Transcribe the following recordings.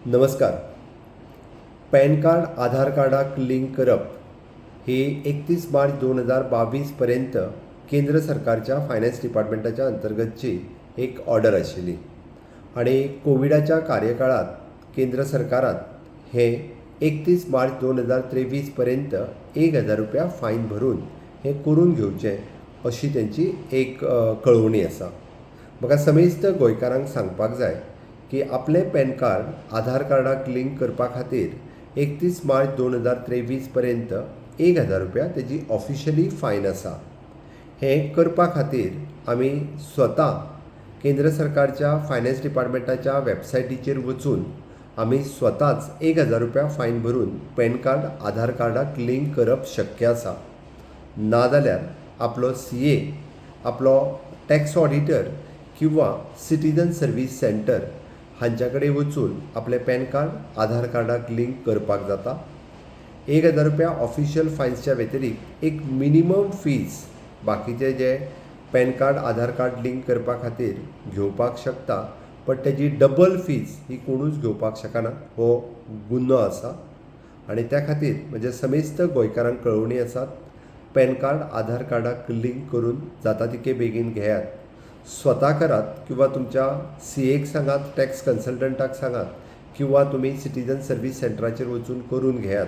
नमस्कार. Pan card आधार कार्डाक link करप ही 31 मार्च 2022 पर्यंत केंद्र सरकारच्या फायनान्स डिपार्टमेंटाच्या अंतर्गतची एक ऑर्डर आशिल्ली आनी कोविडाच्या कार्यकाळांत केंद्र सरकारान हें 31 मार्च 2023 पर्यंत 1000 रुपया फायन भरून हें करून घेवचें अशी तेंची एक कळोवणी आसा. म्हाका समेस्त गोंयकारांक सांगपाक जाय की आपलें पॅन कार्ड आधार कार्डाक लिंक करपा खातीर 31 मार्च 2023 पर्यंत 1000 रुपया तेजी ऑफिशली फायन आसा. हें करपा खातीर आमी स्वता केंद्र सरकारच्या फायनान्स डिपार्टमेंटाच्या वेबसायटीचेर वचून आमी स्वताच 1000 रुपया फायन भरून पॅन कार्ड आधार कार्डाक लिंक करप शक्य आसा. नाजाल्यार आपलो सीए, आपलो टॅक्स ऑडिटर किंवां सिटीजन सर्वीस सेंटर हांच्या कडेन वचून आपलें पॅन कार्ड आधार कार्डाक लिंक करपाक जाता. 1000 रुपया ऑफिशल फायन्सच्या व्यतिरिक्त एक मिनिमम फीज बाकीचे जे पॅन कार्ड आधार कार्ड लिंक करपा खातीर घेवपाक शकता, बट तेजी डबल फीज ही कोणूच घेवपाक शकना, हो गुन्हो आसा. आनी त्या खातीर म्हजे समेस्त गोंयकारांक कळोवणी आसात, पॅन कार्ड आधार कार्डाक लिंक करून जाता तितके बेगीन घेयात. स्वता करात किंवां तुमच्या सीएक सांगात, टॅक्स कन्सल्टंटाक सांगात किंवां तुमी सिटीजन सर्वीस सेंटराचेर वचून करून घेयात.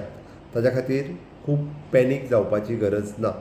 ताज्या खातीर खूब पॅनीक जावपाची गरज ना.